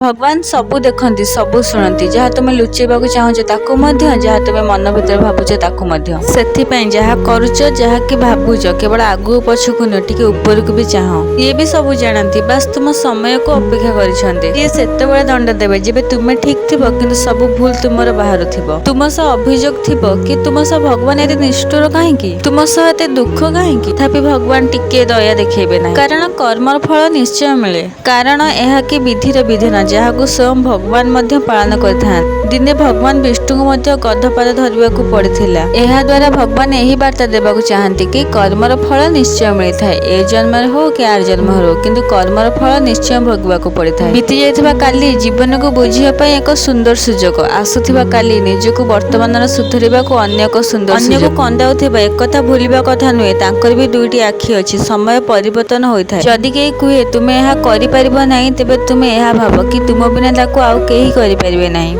ଭଗବାନ ସବୁ ଦେଖନ୍ତି, ସବୁ ଶୁଣନ୍ତି। ଯାହା ତୁମେ ଲୁଚେଇବାକୁ ଚାହୁଁଛ ତାକୁ ମଧ୍ୟ, ଯାହା ତୁମେ ମନ ଭିତରେ ଭାବୁଛ ତାକୁ ମଧ୍ୟ। ସେଥିପାଇଁ ଯାହା କରୁଛ, ଯାହାକି ଭାବୁଛ, କେବଳ ଆଗକୁ ପଛକୁ ନୁହେଁ, ଟିକେ ଉପରକୁ ବି ଚାହଁ। ସିଏ ବି ସବୁ ଜାଣନ୍ତି, ବାସ୍ ତୁମ ସମୟକୁ ଅପେକ୍ଷା କରିଛନ୍ତି। ସିଏ ସେତେବେଳେ ଦଣ୍ଡ ଦେବେ ଯେବେ ତୁମେ ଠିକ ଥିବ, କିନ୍ତୁ ସବୁ ଭୁଲ ତୁମର ବାହାରୁଥିବ। ତୁମ ସହ ଅଭିଯୋଗ ଥିବ କି ତୁମ ସହ ଭଗବାନ ଏତେ ନିଷ୍ଠୁର କାହିଁକି, ତୁମ ସହ ଏତେ ଦୁଃଖ କାହିଁକି। ତଥାପି ଭଗବାନ ଟିକେ ଦୟା ଦେଖେଇବେ ନାହିଁ, କାରଣ କର୍ମର ଫଳ ନିଶ୍ଚୟ ମିଳେ। କାରଣ ଏହା କି ବିଧିର ବିଧାନ, ଯାହାକୁ ସ୍ୱୟଂ ଭଗବାନ ମଧ୍ୟ ପାଳନ କରିଥାନ୍ତି। ଦିନେ ଭଗବାନ ବିଷ୍ଣୁଙ୍କୁ ମଧ୍ୟ ଗଧପାଦ ଧରିବାକୁ ପଡ଼ିଥିଲା। ଏହା ଦ୍ୱାରା ଭଗବାନ ଏହି ବାର୍ତ୍ତା ଦେବାକୁ ଚାହାନ୍ତି କି କର୍ମର ଫଳ ନିଶ୍ଚୟ ମିଳିଥାଏ, ଏ ଜନ୍ମରେ ହଉ କି ଆର ଜନ୍ମରେ ହଉ, କିନ୍ତୁ କର୍ମର ଫଳ ନିଶ୍ଚୟ ଭୋଗିବାକୁ ପଡ଼ିଥାଏ। ବିତି ଯାଇଥିବା କାଲି ଜୀବନକୁ ବୁଝିବା ପାଇଁ ଏକ ସୁନ୍ଦର ସୁଯୋଗ। ଆସୁଥିବା କାଲି ନିଜକୁ ବର୍ତ୍ତମାନର ସୁଧରିବାକୁ ଅନ୍ୟ ଏକ ସୁନ୍ଦର। ଅନ୍ୟକୁ କନ୍ଦାଉଥିବା ଏକଥା ଭୁଲିବା କଥା ନୁହେଁ, ତାଙ୍କର ବି ଦୁଇଟି ଆଖି ଅଛି। ସମୟ ପରିବର୍ତ୍ତନ ହୋଇଥାଏ। ଯଦି କେହି କୁହେ ତୁମେ ଏହା କରିପାରିବ ନାହିଁ, ତେବେ ତୁମେ ଏହା ଭାବ କି ତୁମ ବିନା ତାକୁ ଆଉ କେହି କରିପାରିବେ ନାହିଁ।